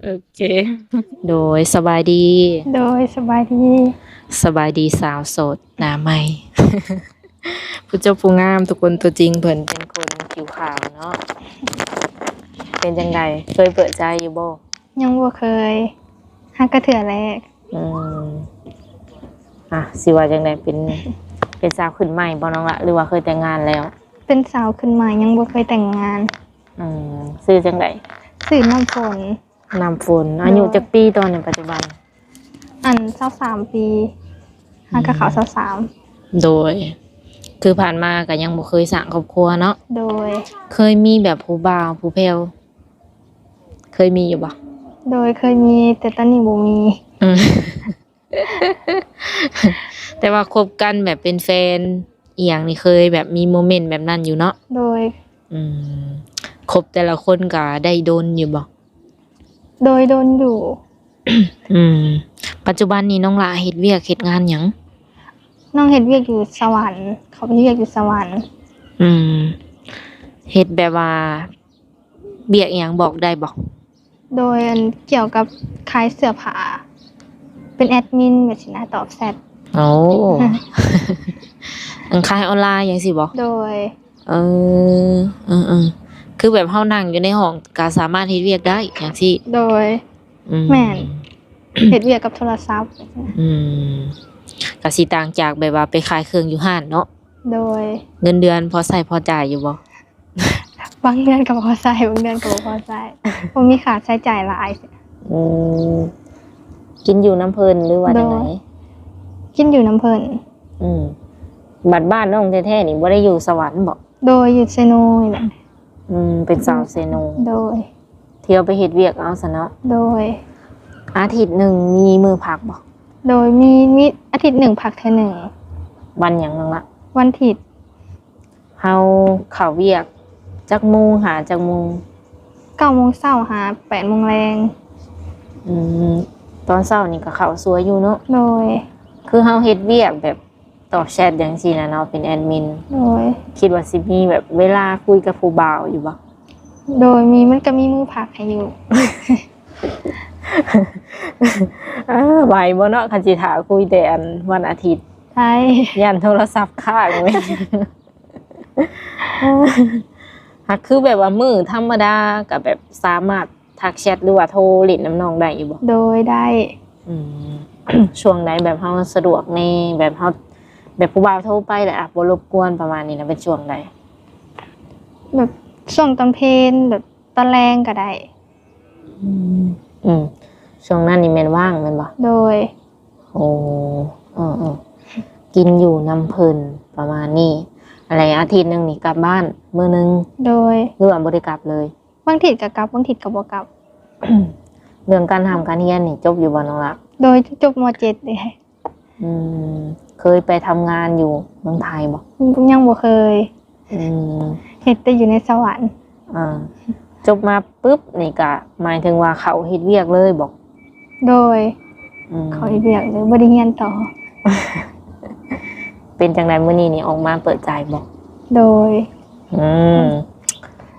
ໂອເຄ ໂດຍ ສະບາຍດີ. ໂດຍ ສະບາຍດີ. ສະບາຍດີສາວໂສດໜ້າໃໝ່ ຜູ້ເຈົ້າຜູ້ງາມທຸກຄົນ. ຕົວຈິງເພິ່ນເປັນຄົນຜິວຂາວເນາະ. ເປັນຈັ່ງໃດ ເຄີຍເປີດໃຈຢູ່ບໍ່? ຍັງບໍ່ເຄີຍ ຮັກກະເທື່ອແລກ. ອືມ ອ່ະ ຊິວ່າຈັ່ງໃດ ເປັນ ເປັນສາວຂຶ້ນໃໝ່ບໍ່ນ້ອງລະ ຫຼືວ່າເຄີຍແຕ່ງງານແລ້ວ? ເປັນສາວຂຶ້ນໃໝ່ ຍັງບໍ່ເຄີຍແຕ່ງງານ. ອືມ ຊື່ຈັ່ງໃດ? ຊື່ນ້ຳຝົນ. ນ້ຳຝົນ. ອາຍຸຈັກປີຕອນນີ້ປັດຈຸບັນ? ອັນ ຊາວສາມປີ ຫາກະເຂົ້າຊາວສາມ. ໂດຍ ຄືຜ່ານມາກະຍັງບໍ່ເຄີຍສ້າງຄອບຄົວເນາະ. ໂດຍ ເຄີຍມີແບບຜູ້ບ່າວຜູ້ແພ້ວ ເຄີຍມີຢູ່ບໍ່? ໂດຍ ເຄີຍມີ ແຕ່ຕອນນີ້ບໍ່ມີ. ອືມ ແຕ່ວ່າຄົບກັນແບບເປັນແຟນອີ່ຫຍັງນີ້ ເຄີຍແບບມີໂມເມັນແບບນັ້ນຢູ່ເນາະ? ໂດຍ. ອືມ ຄົບແຕ່ລະຄົນກະໄດ້ດົນຢູ່ບໍ່? ໂດຍ ດົນຢູ່. ອືມ ປັດຈຸບັນນີ້ນ້ອງຫຼ້າເຮັດວຽກເຮັດງານຫຍັງ? ນ້ອງເຮັດວຽກຢູ່ສະຫວັນ ເຂົາເຮັດວຽກຢູ່ສະຫວັນ. ອືມ ເຮັດແບບວ່າວຽກອີ່ຫຍັງບອກໄດ້ບໍ່? ໂດຍ ອັນ ກ່ຽວກັບຂາຍເສື້ອຜ້າ ເປັນແອດມິນແບບຊີ້ນະ ຕອບແຊັດ. ໂອ້ ອັນຂາຍອອນລາຍຫຍັງຊີ້ບໍ່? ໂດຍ. ເອີ ເອີໆ ຄືແບບເຮົານັ່ງຢູ່ໃນຫ້ອງກະສາມາດເຮັດວຽກໄດ້ຫຍັງຊີ້? ໂດຍ. ອືມ ແມ່ນ ເຮັດວຽກກັບໂທລະສັບ. ອືມ ກະຊິຕ່າງຈາກແບບວ່າໄປຂາຍເຄື່ອງຢູ່ຮ້ານເນາະ. ໂດຍ. ເງິນເດືອນພໍໃຊ້ພໍຈ່າຍຢູ່ບໍ່? ບາງເດືອນກໍພໍໃຊ້ ບາງເດືອນກໍບໍ່ພໍໃຊ້ ບໍ່ມີຄ່າໃຊ້ຈ່າຍຫຼາຍ. ອືມ ກິນຢູ່ນຳເພິ່ນ ຫຼືວ່າຈັ່ງໃດ? ໂດຍ ກິນຢູ່ນຳເພິ່ນ. ອືມ ບັດບ້ານນ້ອງແທ້ໆນີ້ບໍ່ໄດ້ຢູ່ສະຫວັນບໍ? ໂດຍ ຢູ່ເຊໂນນີ້ແຫຼະ. ອືມ ເປັນສາວເຊໂນ. ໂດຍ. ທ່ຽວໄປເຮັດວຽກເອົາຊັ້ນເນາະ. ໂດຍ. ອາທິດໜຶ່ງມີມື້ພັກບໍ່? ໂດຍ ມີ ມີ ອາທິດໜຶ່ງພັກເທື່ອໜຶ່ງ. ວັນຫຍັງນ້ອງລະ? ວັນທິດ. ເຮົາເຂົ້າວຽກຈັກໂມງຫາຈັກໂມງ? ເກົ້າໂມງເຊົ້າຫາແປດໂມງແລງ. ອືມ ຕອນເຊົ້ານີ້ກໍເຂົ້າສວຍຢູ່ເນາະ? ໂດຍ. ຄືເຮົາເຮັດວຽກແບບຕອບແຊັດຫຍັງຊີ້ນະເນາະ ເປັນແອດມິນ. ໂດຍ. ຄິດວ່າຊິມີແບບເວລາຄຸຍກັບຜູ້ບ່າວຢູ່ບໍ່? ໂດຍ ມີ ມັນກໍມີມື້ພັກໃຫ້ຢູ່. ເອີ ໄຫວບໍ່ເນາະ ຄັນຊິຖ້າຄຸຍແຕ່ອັນວັນອາທິດ? ໄດ້. ຢ້ານໂທລະສັບຄ້າງເວີຍ. ຫາກຄືແບບວ່າມື້ທຳມະດາກໍແບບສາມາດທັກແຊັດ ຫຼືວ່າໂທຫຼິ້ນນຳນ້ອງໄດ້ຢູ່ບໍ່? ໂດຍ ໄດ້. ອືມ ຊ່ວງໃດແບບເຮົາສະດວກແດ່ ແບບເຮົາ ແບບຜູ້ບ່າວໂທໄປແລ້ວ ອະ ບໍ່ລົບກວນປະມານນີ້ນະ ເປັນຊ່ວງໃດ? ແບບຊ່ວງຕອນເພນ ແບບຕອນແລງກໍໄດ້. ອືມ ອືມ ຊ່ວງນັ້ນນີ້ແມ່ນວ່າງແມ່ນບໍ່? ໂດຍ. ໂອ້ ເອີໆ ກິນຢູ່ນຳເພິ່ນປະມານນີ້. ແລ້ວອາທິດໜຶ່ງນີ້ກັບບ້ານມື້ໜຶ່ງ? ໂດຍ. ຫຼືວ່າບໍ່ໄດ້ກັບເລີຍ? ບາງທິດກໍກັບ ບາງທິດກໍບໍ່ກັບ. ເລື່ອງການຮ່ຳການຮຽນນີ້ຈົບຢູ່ບໍ່ນ້ອງລະ? ໂດຍ ຈົບ ມ.ເຈັດ ເດ້. ອືມ ເຄີຍໄປທຳງານຢູ່ເມືອງໄທບໍ່? ຍັງບໍ່ເຄີຍ. ອືມ ເຮັດແຕ່ຢູ່ໃນສະຫວັນ. ອ່າ ຈົບມາປຶບນີ້ກະໝາຍເຖິງວ່າເຂົ້າເຮັດວຽກເລີຍບໍ? ໂດຍ. ອືມ ເຂົ້າເຮັດວຽກເລີຍ ບໍ່ໄດ້ຮຽນຕໍ່. ເປັນຈັ່ງໃດມື້ນີ້ນີ້ ອອກມາເປີດໃຈບໍ? ໂດຍ. ອືມ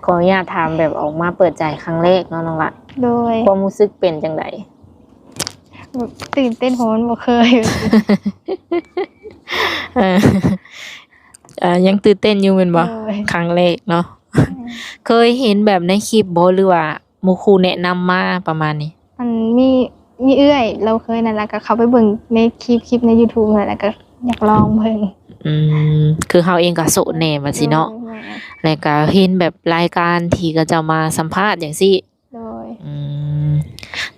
ຂໍອະນຸຍາດຖາມແບບອອກມາເປີດໃຈຄັ້ງແລກເນາະນ້ອງລະ. ໂດຍ. ຄວາມຮູ້ສຶກເປັນຈັ່ງໃດ? ແບບຕື່ນເຕັ້ນ ເພາະມັນບໍ່ເຄີຍ. ເອີ ເອີ ຍັງຕື່ນເຕັ້ນຢູ່ແມ່ນບໍ່? ໂດຍ. ຄັ້ງແລກເນາະ. ແມ່ນ. ເຄີຍເຫັນແບບໃນຄລິບບໍ່ ຫຼືວ່າໝູ່ຄູ່ແນະນຳມາປະມານນີ້? ອັນ ມີ ມີເອື້ອຍລາວເຄີຍນັ້ນ ແລ້ວກໍເຂົ້າໄປເບິ່ງໃນຄລິບ ຄລິບໃນຢູທູບນັ້ນ ແລ້ວກໍຢາກລອງເບິ່ງ. ອືມ ຄືເຮົາເອງກໍໂສດແດ່ວ່າຊີ້ເນາະ. ໂດຍ ແມ່ນ. ແລ້ວກໍເຫັນແບບລາຍການທີ່ເຂົາເຈົ້າມາສຳພາດຈັ່ງຊີ້. ໂດຍ. ອືມ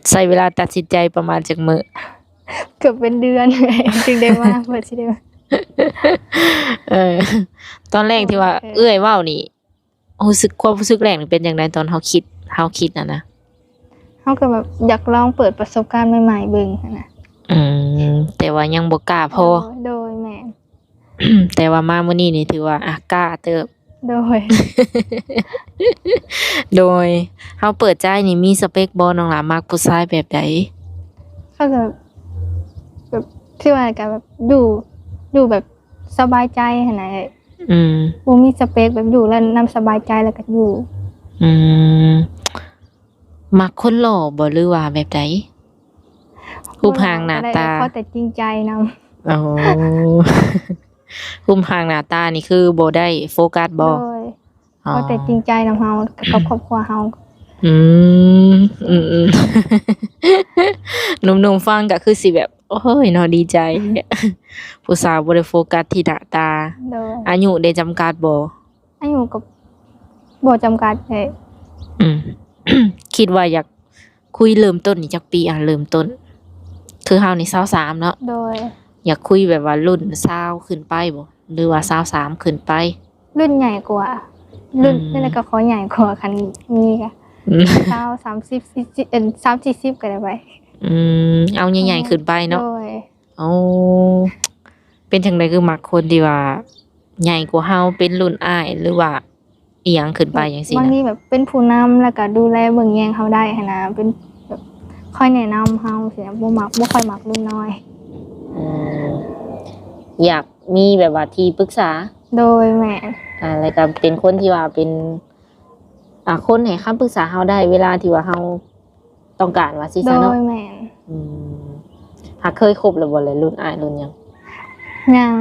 ໃຊ້ເວລາຕັດສິນໃຈປະມານຈັກມື້? ເກືອບເປັນເດືອນ ຈຶ່ງໄດ້ມາ ເພື່ອຊິໄດ້ມາ. ເອີ ຕອນແລກທີ່ວ່າ ໂດຍ ເອື້ອຍເວົ້ານີ້ ຮູ້ສຶກ ຄວາມຮູ້ສຶກແລກນີ້ເປັນຈັ່ງໃດ ຕອນເຮົາຄິດ ເຮົາຄິດຫັ້ນນະ? ເຮົາກໍແບບຢາກລອງເປີດປະສົບການໃໝ່ໆເບິ່ງຫັ້ນນະ. ອືມ ແຕ່ວ່າຍັງບໍ່ກ້າພໍ. ໂດຍ ໂດຍ ແມ່ນ. ແຕ່ວ່າມາມື້ນີ້ນີ້ຖືວ່າ ອາ ກ້າເຕີບ. ໂດຍ. ໂດຍ. ເຮົາເປີດໃຈນີ້ມີສະເປັກບໍ່ ນ້ອງຫຼ້າ ມັກຜູ້ຊາຍແບບໃດ? ເຂົາກໍແບບ ຄືວ່າກໍແບບຢູ່ ຢູ່ແບບສະບາຍໃຈຫັ້ນນະ. ອືມ ບໍ່ມີສະເປັກ ແບບຢູ່ແລ້ວນຳສະບາຍໃຈແລ້ວກໍຢູ່. ອືມ ມັກຄົນຫຼໍ່ບໍ່ ຫຼືວ່າແບບໃດ? ຮູບຮ່າງໜ້າຕາ ຂໍແຕ່ຈິງໃຈນຳ. ໂອ້ ຮູບຮ່າງໜ້າຕານີ້ຄືບໍ່ໄດ້ໂຟກັສບໍ່? ໂດຍ ອໍ ຂໍແຕ່ຈິງໃຈນຳເຮົາ ກັບຄອບຄົວເຮົາ. ອືມ ອືມໆ ໜຸ່ມໆຟັງກໍຄືຊິແບບ ໂອ້ຍເນາະ ດີໃຈ ຜູ້ສາວບໍ່ໄດ້ໂຟກັສທີ່ໜ້າຕາ. ໂດຍ ອາຍຸໄດ້ຈຳກັດບໍ່? ອາຍຸກໍບໍ່ຈຳກັດເດ. ອືມ ຄິດວ່າຢາກຄຸຍເລີ່ມຕົ້ນນີ້ຈັກປີ? ອ່າ ເລີ່ມຕົ້ນ ຄືເຮົານີ້ຊາວສາມເນາະ. ໂດຍ ຢາກຄຸຍແບບວ່າລຸ້ນຊາວຂຶ້ນໄປບໍ່ ຫຼືວ່າຊາວສາມຂຶ້ນໄປ? ລຸ້ນໃຫຍ່ກວ່າ ລຸ້ນ ອືມ ແນວໃດກໍຂໍໃຫຍ່ກວ່າ ຄັນມີກໍ ອືມ ຊາວ ສາມສິບ ເອີ ສາມສີ່ສິບກໍໄດ້ໄປ. ອືມ ເອົາໃຫຍ່ໆຂຶ້ນໄປເນາະ. ໂດຍ ໂອ້ ເປັນຈັ່ງໃດຄືມັກຄົນທີ່ວ່າໃຫຍ່ກວ່າເຮົາ ເປັນລຸ້ນອ້າຍ ຫຼືວ່າອີ່ຫຍັງຂຶ້ນໄປຈັ່ງຊີ້ນະ? ບາງທີແບບເປັນຜູ້ນຳ ແລ້ວກໍດູແລເບິ່ງແຍງເຮົາໄດ້ຫັ້ນນະ ເປັນແບບຄອຍແນະນຳເຮົາຊີ້ນະ ບໍ່ມັກ ບໍ່ຄ່ອຍມັກລຸ້ນນ້ອຍ. ອືມ ຢາກມີແບບວ່າທີ່ປຶກສາ. ໂດຍ ແມ່ນ. ອ່າ ແລ້ວກໍເປັນຄົນທີ່ວ່າເປັນ ອ່າ ຄົນໃຫ້ຄຳປຶກສາເຮົາໄດ້ເວລາທີ່ວ່າເຮົາ ຕ້ອງການວ່າຊີ້ຊະເນາະ. ໂດຍ ແມ່ນ. ອືມ ຫາເຄີຍຄົບແລ້ວບໍ່ລະ ລຸ້ນອ້າຍລຸ້ນຫຍັງ? ຍັງ.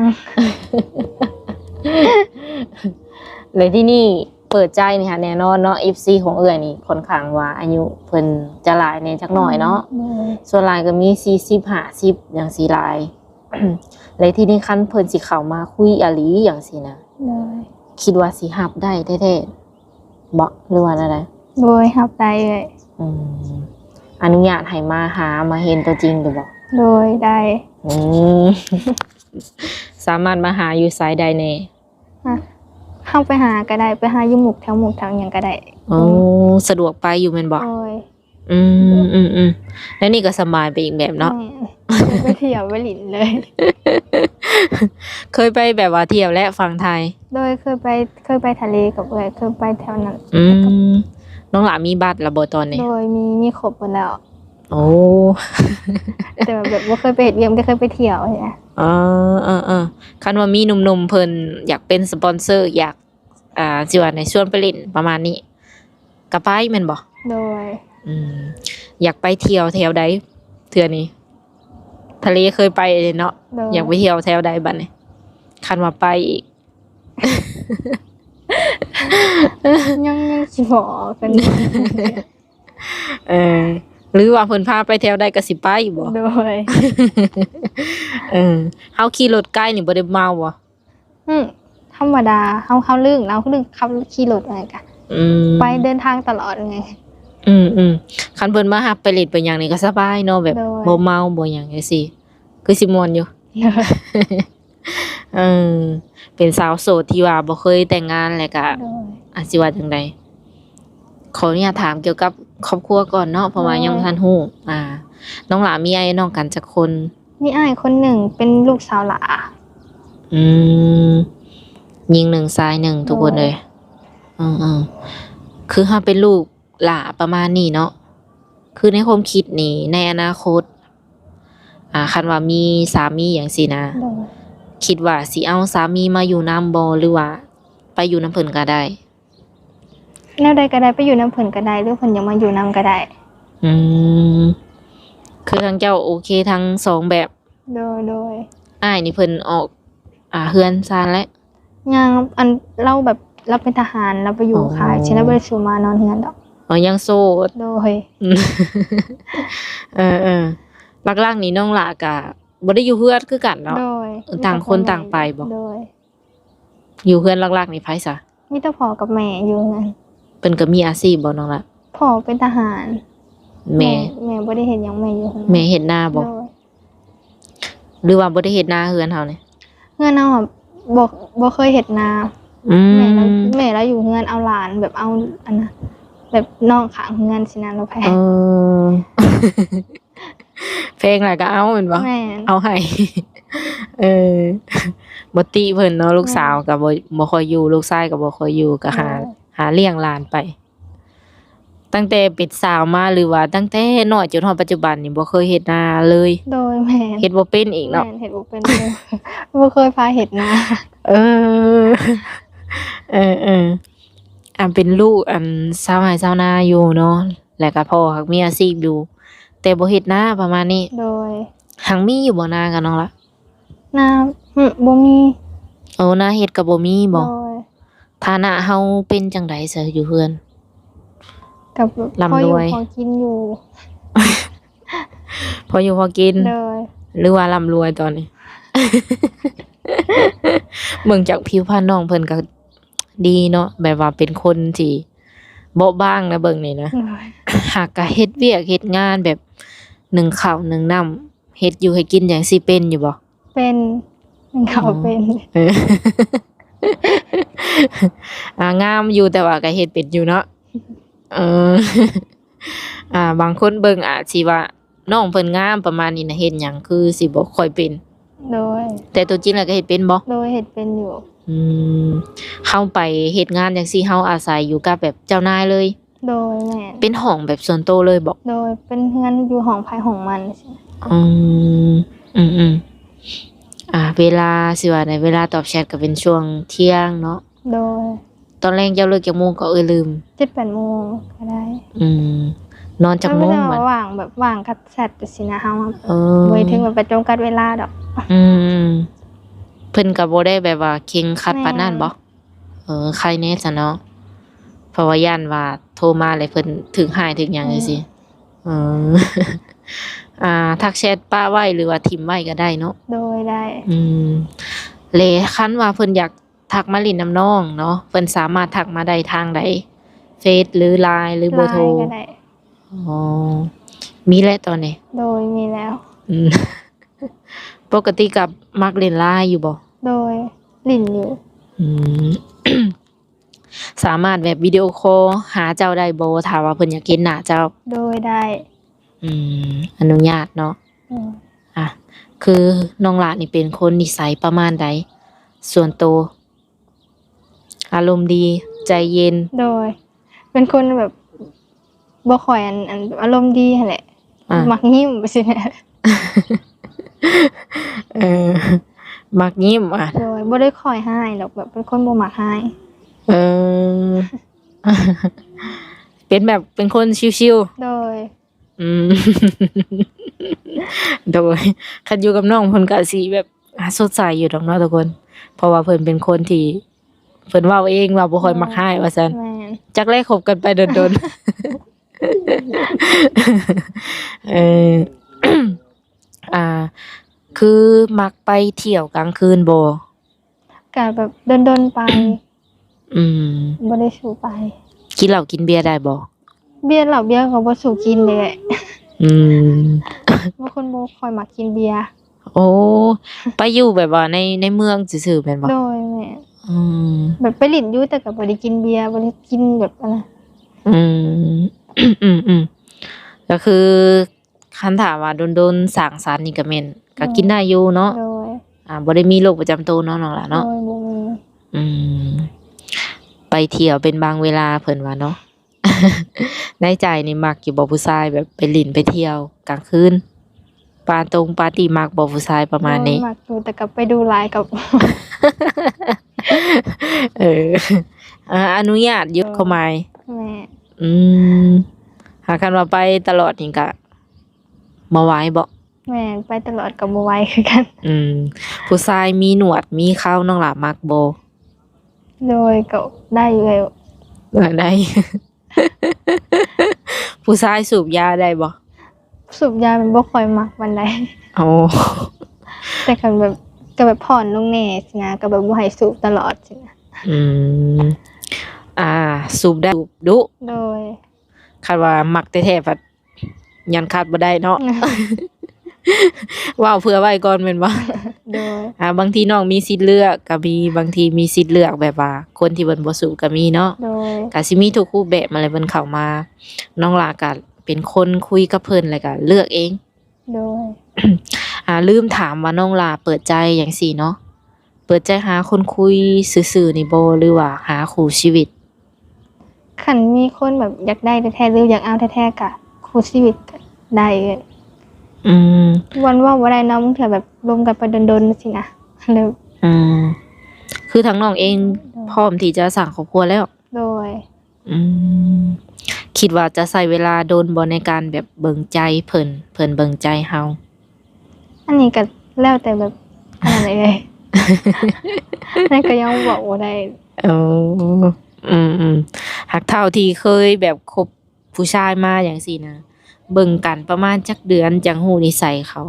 ແລ້ວທີ່ນີ້ເປີດໃຈນີ້ຫາແນ່ນອນເນາະ ເອັຟຊີຂອງເອື້ອຍນີ້ຄ່ອນຂ້າງວ່າອາຍຸເພິ່ນຈະຫຼາຍແນ່ຈັກໜ້ອຍເນາະ. ໂດຍ ສ່ວນຫຼາຍກໍມີສີ່ສິບ ຫ້າສິບ ຫຍັງຊີ້ຫຼາຍ. ແລ້ວທີ່ນີ້ຄັນເພິ່ນຊິເຂົ້າມາຄຸຍອີ່ຫຼີຫຍັງຊີ້ນະ ໂດຍ ຄິດວ່າຊິຮັບໄດ້ແທ້ໆ ບໍ່ ຫຼືວ່າແນວໃດ? ໂດຍ ຮັບໄດ້ເອີຍ. ອືມ ອະນຸຍາດໃຫ້ມາຫາ ມາເຫັນຕົວຈິງຢູ່ບໍ່? ໂດຍ ໄດ້. ອືມ ສາມາດມາຫາຢູ່ໃສໄດ້ແດ່? ຮະ ເຮົາໄປຫາກໍໄດ້ ໄປຫາຢູ່ໝູກ ແຖວໝູກແຖວຫຍັງກໍໄດ້. ໂອ້ ອືມ ສະດວກໄປຢູ່ແມ່ນບໍ່? ໂດຍ. ອືມ ອືມໆ ແລ້ວນີ້ກໍສະບາຍໄປອີກແບບເນາະ. ແມ່ນ ໄປທ່ຽວໄປຫຼິ້ນເລີຍ. ເຄີຍໄປແບບວ່າທ່ຽວແລະຝັ່ງໄທ? ໂດຍ ເຄີຍໄປ ເຄີຍໄປທະເລກັບເອື້ອຍ ເຄີຍໄປແຖວນັ້ນ. ອືມ ນ້ອງຫຼ້າມີບັດແລ້ວບໍ່ຕອນນີ້? ໂດຍ ມີ ມີຄົບໝົດແລ້ວ. ໂອ້ ແຕ່ວ່າແບບບໍ່ເຄີຍໄປເຮັດວຽກ ແຕ່ເຄີຍໄປທ່ຽວຊີ້ນະ. ເອີໆໆ ຄັນວ່າມີໜຸ່ມໆເພິ່ນຢາກເປັນສະປອນເຊີ ຢາກ ອ່າ ຊິວ່າໃນຊວນໄປຫຼິ້ນປະມານນີ້ ກໍໄປແມ່ນບໍ່? ໂດຍ. ອືມ ຢາກໄປທ່ຽວແຖວໃດເທື່ອນີ້? ທະເລເຄີຍໄປເດເນາະ. ໂດຍ. ຢາກໄປທ່ຽວແຖວໃດບັດນີ້ ຄັນວ່າໄປອີກ? ຍັງ ຍັງຊິບອກກັນ. ເອີ ຫຼືວ່າເພິ່ນພາໄປແຖວໃດກໍຊິໄປບໍ່? ໂດຍ. ເອີ ເຮົາຂີ່ລົດໄກນີ້ບໍ່ໄດ້ເມົາບໍ່? ອືມ ທຳມະດາ ເຮົາ ເຮົາລື່ນ ເຮົາລື່ນຂັບຂີ່ລົດໄປກະ ອືມ ໄປເດີນທາງຕະຫຼອດໄງ. ອືມໆ ຄັນເພິ່ນມາຮັບໄປຫຼິ້ນໄປຫຍັງນີ້ກໍສະບາຍເນາະ ແບບ ໂດຍ ບໍ່ເມົາບໍ່ຫຍັງຈັ່ງຊີ້ ຄືຊິມ່ວນຢູ່. ໂດຍ. ເອີ ເປັນສາວໂສດທີ່ວ່າບໍ່ເຄີຍແຕ່ງງານ ແລ້ວກະ ໂດຍ ອາດຊິວ່າຈັ່ງໃດ ຂໍອະນຸຍາດຖາມກ່ຽວກັບຄອບຄົວກ່ອນເນາະ ເພາະວ່າ ໂດຍ ຍັງບໍ່ທັນຮູ້. ອ່າ ນ້ອງຫຼ້າມີອ້າຍນ້ອງກັນຈັກຄົນ? ມີອ້າຍຄົນໜຶ່ງເປັນລູກສາວຫຼ້າ. ອືມ ຍິງໜຶ່ງຊາຍໜຶ່ງ ທຸກຄົນເລີຍ. ໂດຍ. ເອີໆ ຄືເຮົາເປັນລູກຫຼ້າປະມານນີ້ເນາະ ຄືໃນຄວາມຄິດນີ້ ໃນອະນາຄົດ ອ່າ ຄັນວ່າມີສາມີຫຍັງຊີ້ນະ ໂດຍ ຄິດວ່າຊິເອົາສາມີມາຢູ່ນຳບໍ່ ຫຼືວ່າໄປຢູ່ນຳເພິ່ນກໍໄດ້? ແນວໃດກໍໄດ້ ໄປຢູ່ນຳເພິ່ນກໍໄດ້ ຫຼືເພິ່ນຢາກມາຢູ່ນຳກໍໄດ້. ອືມ ຄືທາງເຈົ້າໂອເຄທັງສອງແບບ. ໂດຍໆ. ອ້າຍນີ້ເພິ່ນອອກ ອ່າ ເຮືອນຊານແລ້ວ? ຍັງ ອັນ ລາວແບບ ລາວເປັນທະຫານ ລາວໄປຢູ່ ອໍ ຄ່າຍ ຊິລາວບໍ່ໄດ້ສູ່ມານອນເຮືອນດອກ. ອໍ ຍັງໂສດ. ໂດຍ. ເອີໆ ຫຼັກໆນີ້ນ້ອງຫຼ້າກະບໍ່ໄດ້ຢູ່ເຮືອນຄືກັນເນາະ? ໂດຍ. ຕ່າງຄົນຕ່າງໄປບໍ່? ໂດຍ. ຢູ່ເຮືອນຫຼັກໆນີ້ໃຜຊະ? ມີແຕ່ພໍ່ກັບແມ່ຢູ່ເຮືອນ. ເພິ່ນກໍມີອາຊີບບໍ່ນ້ອງລະ? ພໍ່ເປັນທະຫານ. ແມ່? ແມ່ ແມ່ບໍ່ໄດ້ເຮັດຫຍັງ ແມ່ຢູ່ເຮືອນ. ແມ່ເຮັດນາບໍ່? ໂດຍ. ຫຼືວ່າບໍ່ໄດ້ເຮັດນາເຮືອນເຮົານີ້? ເຮືອນເຮົາອະ ບໍ່ ບໍ່ເຄີຍເຮັດນາ. ອືມ. ແມ່ລາວ ແມ່ລາວຢູ່ເຮືອນເອົາຫຼານ ແບບເອົາອັນນະ ແບບນ້ອງຂ້າງເຮືອນຊີ້ນະ ລາວແພງ. ເອີ. ແພງຫຼາຍກໍເອົາແມ່ນບໍ່? ແມ່ນ. ເອົາໃຫ້. ເອີ ບໍ່ຕິເພິ່ນເນາະ ລູກສາວ ແມ່ນ ກໍບໍ່ ບໍ່ຄ່ອຍຢູ່ ລູກຊາຍກໍບໍ່ຄ່ອຍຢູ່ ກໍຫາ ໂດຍ ຫາລ້ຽງຫຼານໄປ. ຕັ້ງແຕ່ເປັນສາວມາ ຫຼືວ່າຕັ້ງແຕ່ນ້ອຍຈົນຮອດປັດຈຸບັນນີ້ ບໍ່ເຄີຍເຮັດນາເລີຍ? ໂດຍ ແມ່ນ. ເຮັດບໍ່ເປັນອີກເນາະ? ແມ່ນ ເຮັດບໍ່ເປັນເລີຍ ບໍ່ເຄີຍພາເຮັດນາ. ເອີ ເອີໆ ອັນເປັນລູກອັນຊາວໄຮ່ຊາວນາຢູ່ເນາະ. ແລ້ວກໍພໍ່ຫາກມີອາຊີບຢູ່ ແຕ່ບໍ່ເຮັດນາ ປະມານນີ້. ໂດຍ. ຫາກມີຢູ່ບໍ່ນາກັບນ້ອງລະ? ນາ ຫຶ ບໍ່ມີ. ໂອ້ ນາເຮັດກໍບໍ່ມີບໍ່? ໂດຍ. ຖານະເຮົາເປັນຈັ່ງໃດຊະຢູ່ເຮືອນ? ກໍແບບ ລ່ຳລວຍ ພໍຢູ່ພໍກິນຢູ່. ພໍຢູ່ພໍກິນ. ໂດຍ. ຫຼືວ່າລ່ຳລວຍຕອນນີ້? ເບິ່ງຈາກຜິວພຣນນ້ອງເພິ່ນກໍດີເນາະ ແບບວ່າເປັນຄົນທີ່ເບາະບາງນະ ເບິ່ງນີ້ນະ. ໂດຍ. ຫາກກະເຮັດວຽກເຮັດງານແບບໜຶ້ງເຂົ້າໜຶ້ງນ້ຳ ເຮັດຢູ່ເຮັດກິນຫຍັງຊີ້ເປັນຢູ່ບໍ່? ເປັນ ໜຶ້ງເຂົ້າເປັນ. ອໍ ເອີ ອ່າ ງາມຢູ່ ແຕ່ວ່າກໍເຮັດເປັນຢູ່ເນາະ. ເອີ ອ່າ ບາງຄົນເບິ່ງອາດຊິວ່ານ້ອງເພິ່ນງາມປະມານນີ້ນະ ເຮັດຫຍັງຄືຊິບໍ່ຄ່ອຍເປັນ? ໂດຍ. ແຕ່ຕົວຈິງແລ້ວກໍເຮັດເປັນບໍ່? ໂດຍ ເຮັດເປັນຢູ່. ອືມ ເຮົາໄປເຮັດງານຈັ່ງຊີ້ ເຮົາອາໄສຢູ່ກັບແບບເຈົ້ານາຍເລີຍ? ໂດຍ ແມ່ນ. ເປັນຫ້ອງແບບສ່ວນໂຕເລີຍບໍ່? ໂດຍ ເປັນເຮືອນຢູ່ຫ້ອງໃຜຫ້ອງມັນ. ອືມ ອືມໆ ອ່າ ເວລາ ຊິວ່າໃດ ເວລາຕອບແຊັດກໍເປັນຊ່ວງທ່ຽງເນາະ? ໂດຍ. ຕອນແລງເຈົ້າເລີກຈັກໂມງກໍ ເອີ ລືມ ເຈັດແປດໂມງກໍໄດ້. ອືມ ນອນຈັກໂມງບັດ? ວ່າງແບບວ່າງກັບແຊັດຈັ່ງຊີ້ນະ ເຮົາ ເອີ ບໍ່ໄດ້ເຖິງແບບໄປຈຳກັດເວລາດອກ. ອືມ ເພິ່ນກໍບໍ່ໄດ້ແບບວ່າເຄັ່ງຄັດປານນັ້ນບໍ່? ແມ່ນ. ເອີ ໄຄແດ່ຊະເນາະ ເພາະວ່າຢ້ານວ່າໂທມາແລ້ວເພິ່ນຖືກຮ້າຍຖືກຫຍັງ ອືມ ຈັ່ງຊີ້. ເອີ ອ່າ ທັກແຊັດປະໄວ້ ຫຼືວ່າຖິ້ມໄວ້ກໍໄດ້ເນາະ? ໂດຍ ໄດ້. ອືມ ແລະ ຄັນວ່າເພິ່ນຢາກທັກມາຫຼິ້ນນຳນ້ອງເນາະ ເພິ່ນສາມາດທັກມາໄດ້ທາງໃດ? ເຟສ ຫຼື ລາຍ ຫຼື ເບີໂທ? ລາຍກໍໄດ້. ອໍ ມີແລ້ວຕອນນີ້? ໂດຍ ມີແລ້ວ. ອືມ ປົກກະຕິກໍມັກຫຼິ້ນລາຍຢູ່ບໍ່? ໂດຍ ຫຼິ້ນຢູ່. ອືມ ສາມາດແບບວິດີໂອຄໍຫາເຈົ້າໄດ້ບໍ່ ຖ້າວ່າເພິ່ນຢາກເຫັນໜ້າເຈົ້າ? ໂດຍ ໄດ້. ອືມ ອະນຸຍາດເນາະ. ອືມ ອ່ະ ຄືນ້ອງຫຼ້ານີ້ເປັນຄົນນິໄສປະມານໃດ ສ່ວນໂຕ? ອາລົມດີ ໃຈເຢັນ? ໂດຍ ເປັນຄົນແບບບໍ່ຄ່ອຍ ອັນ ອັນ ອາລົມດີຫັ້ນແຫຼະ. ອ່າ ມັກຍິ້ມ ຊີ້ນະ. ເອີ ມັກຍິ້ມ. ອ່ະ ໂດຍ ບໍ່ໄດ້ຄ່ອຍຮ້າຍດອກ ແບບເປັນຄົນບໍ່ມັກຮ້າຍ. ເອີ ເປັນແບບເປັນຄົນຊິວໆ. ໂດຍ. ອືມ ໂດຍ ຄັນຢູ່ກັບນ້ອງເພິ່ນກໍຊິແບບ ອ່າ ສົດໃສຢູ່ດອກເນາະທຸກຄົນ ເພາະວ່າເພິ່ນເປັນຄົນທີ່ເພິ່ນເວົ້າເອງວ່າບໍ່ຄ່ອຍມັກຮ້າຍວ່າຊັ້ນ. ແມ່ນ. ຈັກແລຄົບກັນໄປດົນໆ. ເອີ ອ່າ ຄືມັກໄປທ່ຽວກາງຄືນບໍ່? ກະແບບດົນໆໄປ. ອືມ ບໍ່ໄດ້ສູບໄປ. ກິນເຫຼົ້າກິນເບຍໄດ້ບໍ່? ເບຍ ເຫຼົ້າເບຍກໍບໍ່ສູບກິນເດ້. ອືມ ບາງຄົນບໍ່ຄ່ອຍມັກກິນເບຍ. ໂອ້ ໄປຢູ່ແບບວ່າໃນ ໃນເມືອງຊື່ໆແມ່ນບໍ່? ໂດຍ ແມ່ນ. ອືມ ແບບໄປຫຼິ້ນຢູ່ ແຕ່ກໍບໍ່ໄດ້ກິນເບຍ ບໍ່ໄດ້ກິນແບບອັນນັ້ນ. ອືມ ອືມໆ ກໍຄື ຄັນຖ້າວ່າດົນໆສັງສັນນີ້ກໍແມ່ນ ກໍກິນໄດ້ຢູ່ເນາະ. ໂດຍ. ອ່າ ບໍ່ໄດ້ມີໂລກປະຈຳໂຕເນາະ ນ້ອງຫຼ້າເນາະ? ໂດຍ ບໍ່ມີ. ອືມ ໄປທ່ຽວເປັນບາງເວລາເພິ່ນວ່າເນາະ. ໃນໃຈນີ້ມັກຢູ່ບໍ່ ຜູ້ຊາຍແບບໄປຫຼິ້ນໄປທ່ຽວກາງຄືນ ປາຕົງປາຕີ້ ມັກບໍ່ຜູ້ຊາຍປະມານນີ້? ໂດຍ ມັກຢູ່ ແຕ່ກໍໄປດູຫຼາຍກໍ ເອີ ອະ ອະນຸຍາດຢູ່ ຄວາມໝາຍ. ແມ່ນ. ອືມ ຫາຄັນວ່າໄປຕະຫຼອດນີ້ກະ ບໍ່ໄຫວບໍ່? ແມ່ນ ໄປຕະຫຼອດກໍບໍ່ໄຫວຄືກັນ. ອືມ ຜູ້ຊາຍມີໜວດມີເຂົາ ນ້ອງຫຼ້າມັກບໍ່? ໂດຍ ກໍໄດ້ຢູ່ແລ້ວ. ເອີ ໄດ້. ຜູ້ຊາຍສູບຢາໄດ້ບໍ່? ສູບຢາມັນບໍ່ຄ່ອຍມັກປານໃດ. ໂອ້ ແຕ່ຄັນແບບ ກໍແບບຜ່ອນລົງແດ່ຊີ້ນະ ກໍແບບບໍ່ໃຫ້ສູບຕະຫຼອດຊີ້ນະ. ອືມ ອ່າ ສູບໄດ້ ສູບດຸ. ໂດຍ. ຄັນວ່າມັກແທ້ໆ ພັດ ຍັນຂາດບໍ່ໄດ້ເນາະ. ເວົ້າເຜື່ອໄວ້ກ່ອນແມ່ນບໍ່? ໂດຍ. ອ່າ ບາງທີນ້ອງມີສິດເລືອກກໍມີ ບາງທີມີສິດເລືອກແບບວ່າຄົນທີ່ເພິ່ນບໍ່ສູບກໍມີເນາະ. ໂດຍ. ກໍຊິມີທຸກຮູບແບບມາແຫຼະ ເພິ່ນເຂົ້າມາ ນ້ອງຫຼ້າກໍເປັນຄົນຄຸຍກັບເພິ່ນ ແລ້ວກໍເລືອກເອງ. ໂດຍ. ອ່າ ລືມຖາມວ່ານ້ອງຫຼ້າເປີດໃຈຈັ່ງຊີ້ເນາະ ເປີດໃຈຫາຄົນຄຸຍຊື່ໆນີ້ບໍ່ ຫຼືວ່າຫາຄູ່ຊີວິດ? ຄັນມີຄົນແບບຢາກໄດ້ແທ້ໆ ຫຼືຢາກເອົາແທ້ໆ ກະຄູ່ຊີວິດກະໄດ້. ອືມ ມັນເວົ້າບໍ່ໄດ້ເນາະ ບາງເທື່ອແບບລົມກັນໄປດົນໆ ຊີ້ນະ. ແລ້ວ ອືມ ຄືທາງນ້ອງເອງ ໂດຍ ພ້ອມທີ່ຈະສ້າງຄອບຄົວແລ້ວ? ໂດຍ. ອືມ ຄິດວ່າຈະໃຊ້ເວລາດົນບໍ່ໃນການແບບເບິ່ງໃຈເພິ່ນ ເພິ່ນເບິ່ງໃຈເຮົາ? ອັນນີ້ກໍແລ້ວແຕ່ແບບ ອັນນັ້ນເອີຍ ແລ້ວກໍຍັງບອກບໍ່ໄດ້. ໂອ້ ອືມໆ ຫາກເທົ່າທີ່ເຄີຍແບບຄົບຜູ້ຊາຍມາຈັ່ງຊີ້ນະ ເບິ່ງກັນປະມານຈັກເດືອນຈັ່ງຮູ້ນິໄສເຂົາ?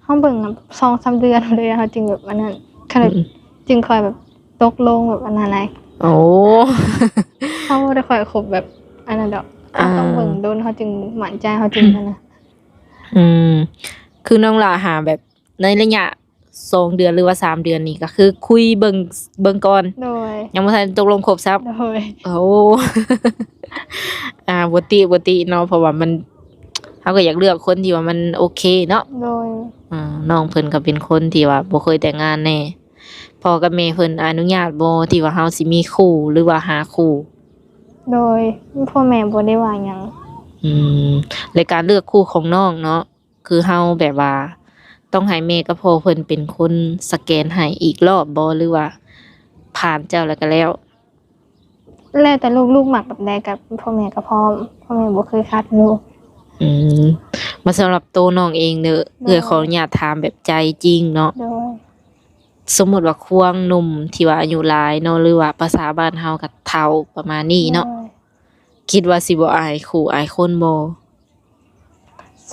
ເຮົາເບິ່ງນຳສອງສາມເດືອນພຸ້ນເດ ເຮົາຈຶ່ງແບບອັນນັ້ນ ຄັນແບບ ອືມ ຈຶ່ງຄ່ອຍແບບຕົກລົງແບບອັນນັ້ນນະ. ໂອ້ ເຮົາບໍ່ໄດ້ຄ່ອຍຄົບແບບອັນນັ້ນດອກ ເຮົາຕ້ອງ ອ່າ ເບິ່ງດົນ ເຮົາຈຶ່ງໝັ້ນໃຈ ເຮົາຈຶ່ງ ອືມ ອັນນັ້ນ. ອືມ ຄືນ້ອງຫຼ້າຫາແບບໃນໄລຍະສອງເດືອນ ຫຼືວ່າສາມເດືອນນີ້ ກໍຄືຄຸຍເບິ່ງ ເບິ່ງກ່ອນ ໂດຍ ຍັງບໍ່ທັນຕົກລົງຄົບຊ້ຳ. ໂດຍ ໂອ້ ອ່າ ບໍ່ຕິ ບໍ່ຕິເນາະ ເພາະວ່າມັນ ເຮົາກໍຢາກເລືອກຄົນທີ່ວ່າມັນໂອເຄເນາະ. ໂດຍ ອ່າ ນ້ອງເພິ່ນກໍເປັນຄົນທີ່ວ່າບໍ່ເຄີຍແຕ່ງງານແດ່ ພໍ່ກັບແມ່ເພິ່ນອະນຸຍາດບໍ່ ທີ່ວ່າເຮົາຊິມີຄູ່ ຫຼືວ່າຫາຄູ່? ໂດຍ ພໍ່ແມ່ບໍ່ໄດ້ວ່າຫຍັງ. ອືມ ແລະ ການເລືອກຄູ່ຂອງນ້ອງເນາະ ຄືເຮົາແບບວ່າຕ້ອງໃຫ້ແມ່ກັບພໍ່ເພິ່ນເປັນຄົນສະແກນໃຫ້ອີກລອບບໍ່ ຫຼືວ່າຜ່ານເຈົ້າແລ້ວກໍແລ້ວ? ແລ້ວແຕ່ລູກ ລູກມັກແບບໃດກໍພໍ່ແມ່ກໍພ້ອມ ພໍ່ແມ່ບໍ່ເຄີຍຂັດລູກ. ອືມ ມາສຳລັບໂຕນ້ອງເອງເດີ ໂດຍ ເອື້ອຍຂໍອະນຸຍາດຖາມແບບໃຈຈິງເນາະ. ໂດຍ ສົມມຸດວ່າຄວາງໜຸ່ມທີ່ວ່າອາຍຸຫຼາຍເນາະ ຫຼືວ່າພາສາບ້ານເຮົາກໍເຖົ້າປະມານນີ້ເນາະ. ໂດຍ ຄິດວ່າຊິບໍ່ອາຍຄູ່ອາຍຄົນບໍ່?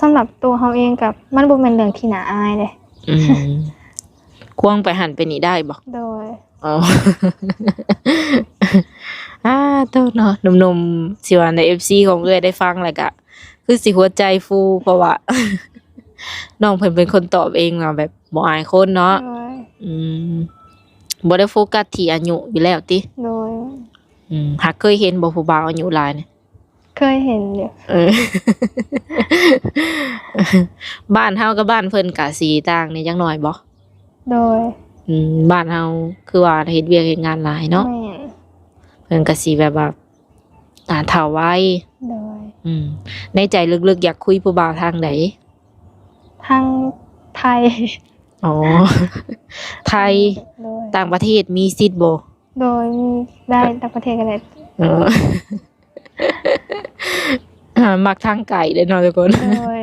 ສຳລັບຕົວເຮົາເອງກໍມັນບໍ່ແມ່ນເລື່ອງທີ່ໜ້າອາຍເດ້. ອືມ ຄວາງໄປຫັ້ນໄປນີ້ໄດ້ບໍ່? ໂດຍ ອໍ ອາ ໂຕເນາະ ໜຸ່ມໆ ຊິວ່າໃນເອັຟຊີຂອງເອື້ອຍໄດ້ຟັງແລ້ວກະຄືຊິຫົວໃຈຟູ ເພາະວ່ານ້ອງເພິ່ນເປັນຄົນຕອບເອງວ່າແບບບໍ່ອາຍຄົນເນາະ. ໂດຍ ອືມ ບໍ່ໄດ້ໂຟກັສທີ່ອາຍຸຢູ່ແລ້ວຕິ? ໂດຍ ອືມ ຫາກເຄີຍເຫັນບໍ່ຜູ້ບ່າວອາຍຸຫຼາຍນີ້? ເຄີຍເຫັນຢູ່. ເອີ ບ້ານເຮົາກັບບ້ານເພິ່ນກະຊິຕ່າງແດ່ຈັກໜ້ອຍບໍ່? ໂດຍ ອືມ ບ້ານເຮົາຄືວ່າເຮັດວຽກເຮັດງານຫຼາຍເນາະ. ແມ່ນ ເພິ່ນກະຊິແບບວ່າ ອ່າ ເຖົ້າໄວ. ໂດຍ ອືມ ໃນໃຈເລິກໆ ຢາກຄຸຍຜູ້ບ່າວທາງໃດ? ທາງໄທ. ອໍ ໄທ. ໂດຍ ຕ່າງປະເທດມີສິດບໍ່? ໂດຍ ມີໄດ້ ຕ່າງປະເທດກໍໄດ້. ເອີ ອ່າ ມັກທາງໄກເດ້ເນາະທຸກຄົນ. ໂດຍ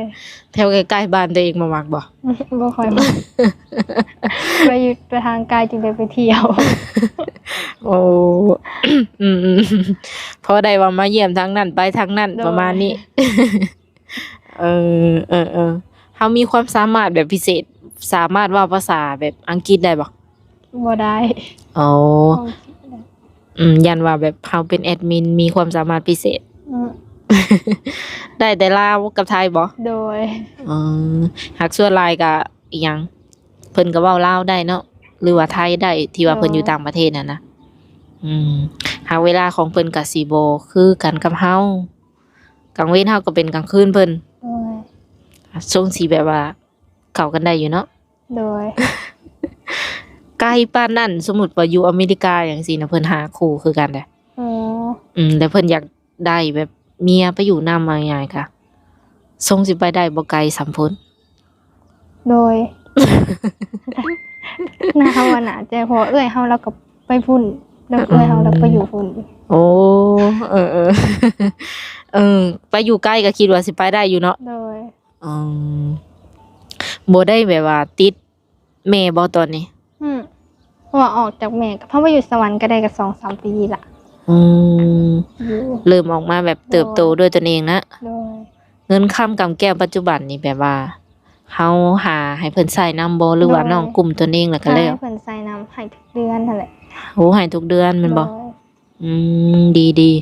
ແຖວໃກ້ໆ ບ້ານຕົວເອງບໍ່ມັກບໍ່? ບໍ່ຄ່ອຍມັກ ໄປຢູ່ ໄປທາງໄກຈຶ່ງໄດ້ໄປທ່ຽວ. ໂອ້ ອືມໆ ພໍໄດ້ວ່າມາຢ້ຽມທາງນັ້ນ ໄປທາງນັ້ນ. ໂດຍ ປະມານນີ້. ເອີ ເອີ ເອີ ເຮົາມີຄວາມສາມາດແບບພິເສດ ສາມາດເວົ້າພາສາແບບອັງກິດໄດ້ບໍ່? ບໍ່ໄດ້. ອໍ ອັງກິດບໍ່ໄດ້. ອືມ ຢ້ານວ່າແບບເຮົາເປັນແອດມິນ ມີຄວາມສາມາດພິເສດ. ອືມ ໄດ້ແຕ່ລາວກັບໄທບໍ່? ໂດຍ ອືມ ຫາກສ່ວນຫຼາຍກະອີ່ຫຍັງ ເພິ່ນກໍເວົ້າລາວໄດ້ເນາະ ຫຼືວ່າໄທໄດ້ ທີ່ວ່າເພິ່ນ ໂດຍ ຢູ່ຕ່າງປະເທດຫັ້ນນະ. ອືມ ຫາກເວລາຂອງເພິ່ນກະຊິບໍ່ຄືກັນກັບເຮົາ ກາງເວັນເຮົາກໍເປັນກາງຄືນເພິ່ນ. ໂດຍ ຊ່ວງຊິແບບວ່າເຂົ້າກັນໄດ້ຢູ່ເນາະ. ໂດຍ ໄກປານນັ້ນ ສົມມຸດວ່າຢູ່ອາເມລິກາຫຍັງຊີ້ນະ ເພິ່ນຫາຄູ່ຄືກັນເດ້. ອໍ ອືມ ແຕ່ເພິ່ນຢາກໄດ້ແບບເມຍໄປຢູ່ນຳ ເວົ້າງ່າຍໆ ກະຊົງຊິໄປໄດ້ບໍ່ໄກສ່ຳພຸ້ນ. ໂດຍ ໜ້າເຮົາວ່າໜ້າຈະ ເພາະວ່າເອື້ອຍເຮົາລາວກໍໄປພຸ້ນ ແລ້ວເອື້ອຍເຮົາລາວໄປຢູ່ພຸ້ນ. ໂອ້ ເອີໆ ເອີ ໄປຢູ່ໄກກໍຄິດວ່າຊິໄປໄດ້ຢູ່ເນາະ. ໂດຍ ອືມ ບໍ່ໄດ້ແບບວ່າຕິດແມ່ບໍ່ຕອນນີ້? ອືມ ເພາະວ່າອອກຈາກແມ່ ເພາະວ່າຢູ່ສະຫວັນກໍໄດ້ກໍສອງສາມປີລະ. ອືມ ຢູ່ ເລີ່ມອອກມາແບບເຕີບໂຕ ໂດຍ ດ້ວຍຕົນເອງນະ. ໂດຍ ເງິນຄຳກຳແກ້ວປັດຈຸບັນນີ້ ແບບວ່າເຮົາຫາໃຫ້ເພິ່ນໃຊ້ນຳບໍ່ ຫຼືວ່າ ໂດຍ ນ້ອງກຸ້ມຕົນເອງແລ້ວກໍແລ້ວ? ໃຫ້ເພິ່ນໃຊ້ນຳ ໃຫ້ທຸກເດືອນຫັ້ນແຫຼະ. ໂອ້ ໃຫ້ທຸກເດືອນແມ່ນບໍ່? ໂດຍ ອືມ ດີ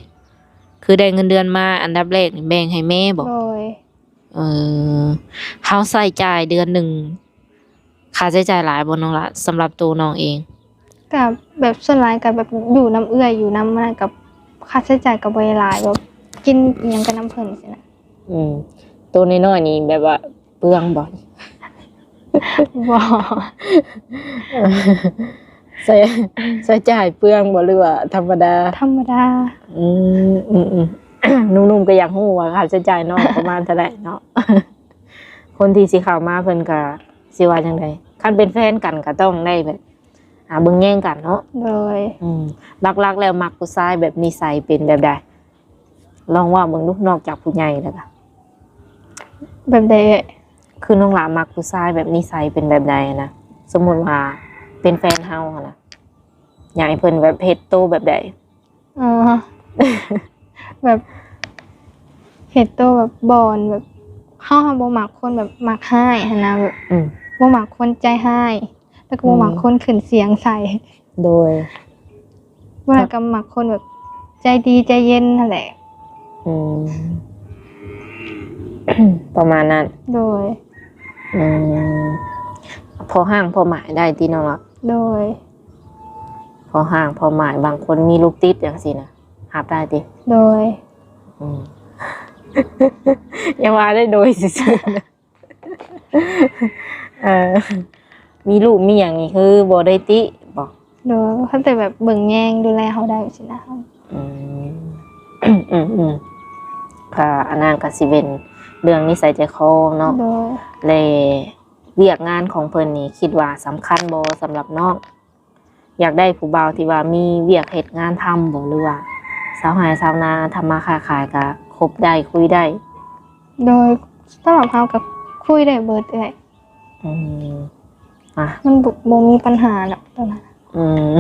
ໆ ຄືໄດ້ເງິນເດືອນມາ ອັນດັບແລກນີ້ແບ່ງໃຫ້ແມ່ບໍ່? ໂດຍ ເອີ ເຮົາໃຊ້ຈ່າຍເດືອນໜຶ່ງ ຄ່າໃຊ້ຈ່າຍຫຼາຍບໍ່ນ້ອງຫຼ້າ ສຳລັບໂຕນ້ອງເອງ? ກະແບບສ່ວນຫຼາຍກະແບບຢູ່ນຳເອື້ອຍ ຢູ່ນຳນັ້ນ ກະຄ່າໃຊ້ຈ່າຍກະບໍ່ໄດ້ຫຼາຍ ແບບກິນອີ່ຫຍັງກະນຳເພິ່ນຊີ້ນະ. ອືມ ໂຕນ້ອຍໆນີ້ແບບວ່າເປືອງບໍ່? ບໍ່ ໃຊ້ ໃຊ້ຈ່າຍເປືອງບໍ່ ຫຼືວ່າທຳມະດາ? ທຳມະດາ. ອືມ ອືມໆ ໜຸ່ມໆກໍຢາກຮູ້ວ່າຄ່າໃຊ້ຈ່າຍນ້ອງປະມານເທົ່າໃດເນາະ. ຄົນທີ່ຊິເຂົ້າມາເພິ່ນກໍຊິວ່າຈັ່ງໃດ? ຄັນເປັນແຟນກັນກໍຕ້ອງໄດ້ແບບ ອ່າ ເບິ່ງແຍງກັນເນາະ. ໂດຍ ອືມ ຫຼັກໆແລ້ວມັກຜູ້ຊາຍແບບນິໄສເປັນແບບໃດ? ລອງເວົ້າເບິ່ງດູ ນອກຈາກຜູ້ໃຫຍ່ແລ້ວກະ ແບບໃດເອີຍ? ຄືນ້ອງຫຼ້າມັກຜູ້ຊາຍແບບນິໄສເປັນແບບໃດນະ? ສົມມຸດວ່າເປັນແຟນເຮົາຫັ້ນນະ ຢາກໃຫ້ເພິ່ນແບບເຮັດໂຕແບບໃດ? ອໍ ແບບເຮັດໂຕແບບບໍ່ ແບບເຮົາ ເຮົາບໍ່ມັກຄົນແບບມັກຮ້າຍຫັ້ນນະ ແບບ ອືມ ບໍ່ມັກຄົນໃຈຮ້າຍ ແລ້ວກໍບໍ່ມັກ ອືມ ຄົນຂຶ້ນສຽງໃສ່. ໂດຍ ບໍ່ ແລ້ວກໍມັກຄົນແບບໃຈດີໃຈເຢັນຫັ້ນແຫຼະ. ອືມ ປະມານນັ້ນ. ໂດຍ ອືມ ພໍຮ່າງພໍໝາຍໄດ້ຕິນ້ອງເນາະ? ໂດຍ ພໍຮ່າງພໍໝາຍ ບາງຄົນມີລູກຕິດຈັ່ງຊີ້ນະ ຮັບໄດ້ຕິ? ໂດຍ ອືມ ຢ່າວ່າໄດ້ໂດຍຊື່ໆ ເອີ ມີລູກມີຫຍັງນີ້ຄືບໍ່ໄດ້ຕິບໍ? ໂດຍ ຄັນແຕ່ແບບເບິ່ງແຍງດູແລເຮົາໄດ້ຊີ້ນະ. ອືມ ອືມໆ ກະອັນນັ້ນກະຊິເປັນເລື່ອງນິໄສໃຈຄໍເນາະ. ໂດຍ ແລະ ວຽກງານຂອງເພິ່ນນີ້ຄິດວ່າສຳຄັນບໍ່ສຳລັບນ້ອງ? ຢາກໄດ້ຜູ້ບ່າວທີ່ວ່າມີວຽກເຮັດງານທຳບໍ ຫຼືວ່າຊາວໄຮ່ຊາວນາ ທຳມາຄ້າຂາຍກະຄົບໄດ້ຄຸຍໄດ້? ໂດຍ ສຳລັບເຮົາກະຄຸຍໄດ້ເບິດເອື້ອຍ. ອືມ ອະ ມັນບໍ່ ບໍ່ມີບັນຫາດອກໂຕນັ້ນ. ອືມ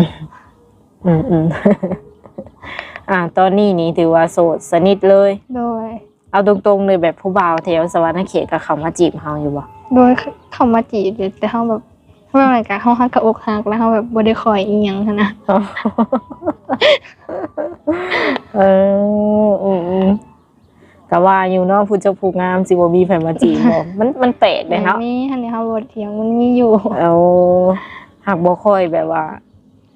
ອືມໆ ອາ ຕອນນີ້ນີ້ຖືວ່າໂສດສະໜິດເລີຍ? ໂດຍ ເອົາຕົງໆເລີຍ ແບບຜູ້ບ່າວແຖວສະຫວັນນະເຂດກະເຂົ້າມາຈີບເຮົາຢູ່ບໍ່? ໂດຍ ເຂົ້າມາຈີບຢູ່ ແຕ່ເຮົາແບບ ເວົ້າຫຍັງກະເຮົາ ເຮົາກະອົກຫັກ ແລ້ວເຮົາແບບບໍ່ໄດ້ຄ່ອຍອີ່ຫຍັງຫັ້ນນະ. ເອີ ອືມໆ ກະວ່າຢູ່ເນາະ ຜູ້ຈົບຜູ້ງາມຊິບໍ່ມີໃຜມາຈີບບໍ? ມັນ ມັນແປກເດ້ເນາະ. ມັນມີຫັ້ນເດ ເຮົາບໍ່ຖຽງ ມັນມີຢູ່. ໂອ້ ຫາກບໍ່ຄ່ອຍແບບວ່າ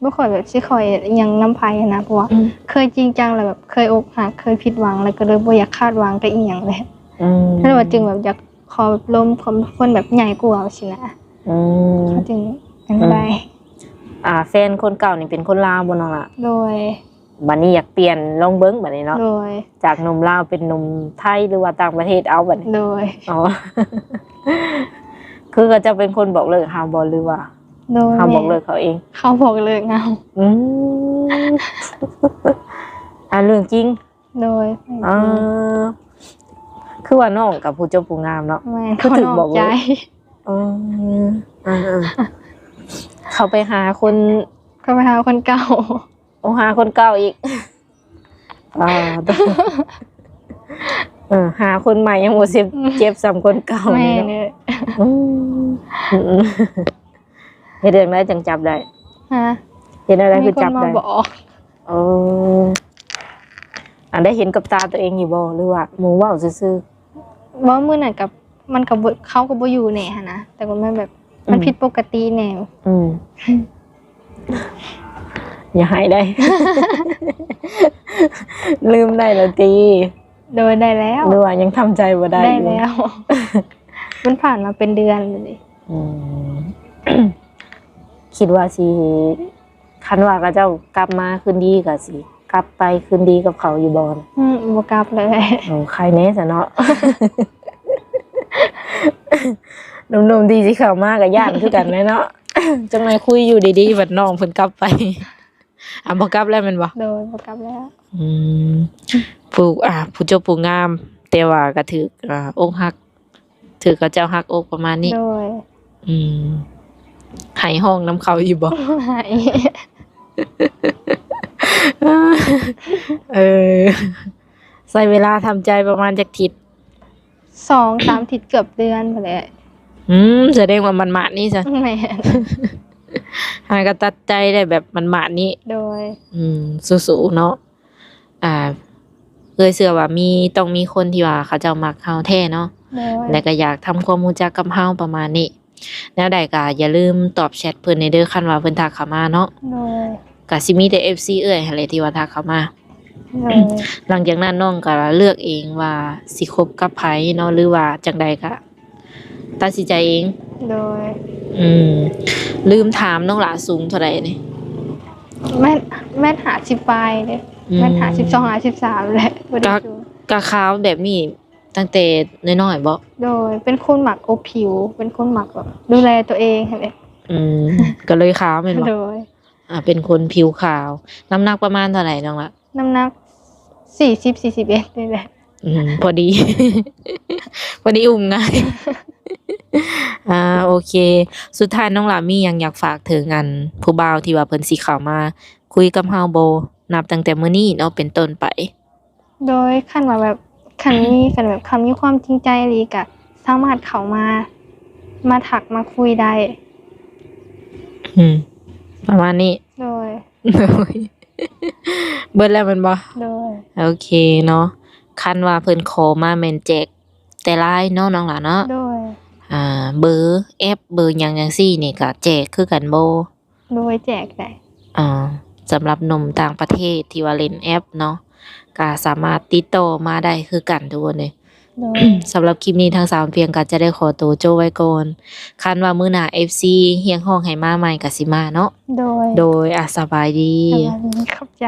ບໍ່ຄ່ອຍແບບຊິຄ່ອຍອີ່ຫຍັງນຳໃຜຫັ້ນນະ ເພາະວ່າ ອືມ ເຄີຍຈິງຈັງແລ້ວແບບເຄີຍອົກຫັກ ເຄີຍຜິດຫວັງ ແລ້ວກໍເລີຍບໍ່ຢາກຄາດຫວັງກັບອີ່ຫຍັງເລີຍ. ອືມ ແລ້ວວ່າຈຶ່ງແບບຢາກຂໍແບບລົມຄວາມຄົນແບບໃຫຍ່ກວ່າຊີ້ນະ. ອືມ ເຂົາຈຶ່ງ ອືມ ໄດ້ ອາ ແຟນຄົນເກົ່ານີ້ເປັນຄົນລາວບໍ່ນ້ອງລະ? ໂດຍ ບາດນີ້ຢາກປ່ຽນລອງເບິ່ງບາດນີ້ເນາະ. ໂດຍ ຈາກໜຸ່ມລາວເປັນໜຸ່ມໄທ ຫຼືວ່າຕ່າງປະເທດເອົາບາດນີ້? ໂດຍ ອໍ ຄືເຂົາເຈົ້າເປັນຄົນບອກເລີກເຮົາບໍ່ ຫຼືວ່າ ໂດຍ ເຮົາບອກເລີກເຂົາເອງ? ເຂົາບອກເລີກເຮົາ. ອືມ ອັນເລື່ອງຈິງ? ໂດຍ ເອີ ຄືວ່ານ້ອງກັບຜູ້ຈົບຜູ້ງາມເນາະ. ແມ່ນ ຄືຖືກບອກເລີກ. ອໍ ເອີໆ ເຂົາໄປຫາຄົນ ເຂົາໄປຫາຄົນເກົ່າ. ໂອ້ ຫາຄົນເກົ່າອີກ. ອ່າ ເອີ ຫາຄົນໃໝ່ຍັງບໍ່ເຈັບ ອືມ ເຈັບສ່ຳຄົນເກົ່າ. ແມ່ນເນາະ. ອືມ ອືມໆ ເຮັດຈັ່ງໃດຈັ່ງຈັບໄດ້? ຮະ? ເຮັດແນວໃດຄືຈັບໄດ້? ມີຄົນມາບອກ. ເອີ ອັນໄດ້ເຫັນກັບຕາຕົວເອງຢູ່ບໍ່ ຫຼືວ່າໝູ່ເວົ້າຊື່ໆ? ບໍ່ ມື້ນັ້ນກໍ ມັນກໍບໍ່ ເຂົາກໍບໍ່ຢູ່ແດ່ຫັ້ນນະ ແຕ່ວ່າມັນແບບ ອືມ ມັນຜິດປົກກະຕິແດ່. ອືມ ຢ່າໄຫ້ໄດ໋ ລືມໄດ້ແລ້ວຕິ? ໂດຍ ໄດ້ແລ້ວ. ຫຼືວ່າຍັງທຳໃຈບໍ່ໄດ້? ໄດ້ແລ້ວ ມັນຜ່ານມາເປັນເດືອນແລ້ວເດ. ອືມ ຄິດວ່າຊິ ຄັນວ່າເຂົາເຈົ້າກັບມາຄືນດີ ກໍຊິກັບໄປຄືນດີກັບເຂົາຢູ່ບໍ່? ອືມ ບໍ່ກັບເລີຍ. ໂອ້ ໄຄແນ່ຊະເນາະ. ໜຸ່ມໆທີ່ຊິເຂົ້າມາກໍຢ້ານຄືກັນແຫຼະເນາະ. ຈັກໜ່ອຍຄຸຍຢູ່ດີໆ ບັດນ້ອງເພິ່ນກັບໄປ. ອ່າ ບໍ່ກັບແລ້ວແມ່ນບໍ່? ໂດຍ ບໍ່ກັບແລ້ວ. ອືມ ຜູ້ ອ່າ ຜູ້ຈົບຜູ້ງາມ ແຕ່ວ່າກໍຖືກ ອ່າ ອົກຫັກ ຖືກເຂົາເຈົ້າຫັກອົກປະມານນີ້. ໂດຍ. ອືມ ໄຫ້ຮ້ອງນຳເຂົາຢູ່ບໍ່? ໄຫ້. ເອີ ໃຊ້ເວລາທຳໃຈປະມານຈັກທິດ? ສອງສາມທິດ ເກືອບເດືອນພຸ້ນແຫຼະ. ອືມ ສະແດງວ່າໝາດໆນີ້ຊະ. ແມ່ນ. ຫາກໍຕັດໃຈໄດ້ແບບໝາດໆນີ້. ໂດຍ. ອືມ ສູ້ໆເນາະ. ອ່າ ເອື້ອຍເຊື່ອວ່າມີ ຕ້ອງມີຄົນທີ່ວ່າເຂົາເຈົ້າມັກເຮົາແທ້ເນາະ. ໂດຍ. ແລະກໍຢາກທຳຄວາມຮູ້ຈັກກັບເຮົາປະມານນີ້. ແນວໃດກໍຢ່າລືມຕອບແຊັດເພິ່ນແດ່ເດີ ຄັນວ່າເພິ່ນທັກເຂົ້າມາເນາະ. ໂດຍ. ກໍຊິມີແຕ່ເອັຟຊີເອື້ອຍຫັ້ນແຫຼະທີ່ວ່າທັກເຂົ້າມາ. ໂດຍ. ຫຼັງຈາກນັ້ນນ້ອງກໍເລືອກເອງວ່າຊິຄົບກັບໃຜເນາະ ຫຼືວ່າຈັ່ງໃດກໍຕັດສິນໃຈເອງ. ໂດຍ. ອືມ ລືມຖາມ ນ້ອງຫຼ້າສູງເທົ່າໃດນີ້? ແມັດ ແມັດຫ້າສິບປາຍເດ້. ອືມ ແມັດຫ້າສິບສອງ ຫ້າສິບສາມແຫຼະ ບໍ່ໄດ້ສູງ. ກະຂາວແບບນີ້ຕັ້ງແຕ່ນ້ອຍໆບໍ? ໂດຍ. ເປັນຄົນມັກອົບຜິວ ເປັນຄົນມັກແບບດູແລຕົວເອງຫັ້ນແຫຼະ. ອືມ ກໍເລີຍຂາວແມ່ນບໍ່? ໂດຍ. ອ່າ ເປັນຄົນຜິວຂາວ. ນ້ຳໜັກປະມານເທົ່າໃດນ້ອງລະ? ນ້ຳໜັກ ສີ່ສິບ ສີ່ສິບເອັດນີ້ແຫຼະ. ອືມ ພໍດີ ພໍດີອຸ້ມງ່າຍ. ອ່າ ໂອເຄ ສຸດທ້າຍນ້ອງຫຼ້າມີຫຍັງຢາກຝາກເຖິງອັນຜູ້ບ່າວທີ່ວ່າເພິ່ນຊິເຂົ້າມາຄຸຍກັບເຮົາບໍ່ ນັບຕັ້ງແຕ່ມື້ນີ້ເນາະ ເປັນຕົ້ນໄປ? ໂດຍ ຄັນວ່າແບບ ຄັນມີ ຄັນແບບ ຄັນມີຄວາມຈິງໃຈອີ່ຫຼີ ກະສາມາດເຂົ້າມາ ມາທັກມາຄຸຍໄດ້. ອືມ ປະມານນີ້. ໂດຍ ໂດຍ ເບິດແລ້ວແມ່ນບໍ່? ໂດຍ ໂອເຄເນາະ. ຄັນວ່າເພິ່ນຂໍມາແມ່ນແຈກແຕ່ LINE ເນາະ ນ້ອງຫຼ້າເນາະ? ໂດຍ ອ່າ ເບີແອັບ ເບີຫຍັງຈັ່ງຊີ້ນີ້ກະແຈກຄືກັນບໍ່? ໂດຍ ແຈກໄດ້. ອ່າ ສຳລັບໜຸ່ມຕ່າງປະເທດທີ່ວ່າຫຼິ້ນແອັບເນາະ ກະສາມາດຕິດຕໍ່ມາໄດ້ຄືກັນທຸກຄົນເອີຍ. ໂດຍ ສຳລັບຄລິບນີ້ທາງສາວພຽງກະຈະໄດ້ຂໍໂຕຈົບໄວ້ກ່ອນ. ຄັນວ່າມື້ໜ້າ ເອັຟຊີ ຮຽກຮ້ອງໃຫ້ມາໃໝ່ກະຊິມາເນາະ. ໂດຍ ໂດຍ ອ່າ ສະບາຍດີ. ສະບາຍດີ ຂອບໃຈ.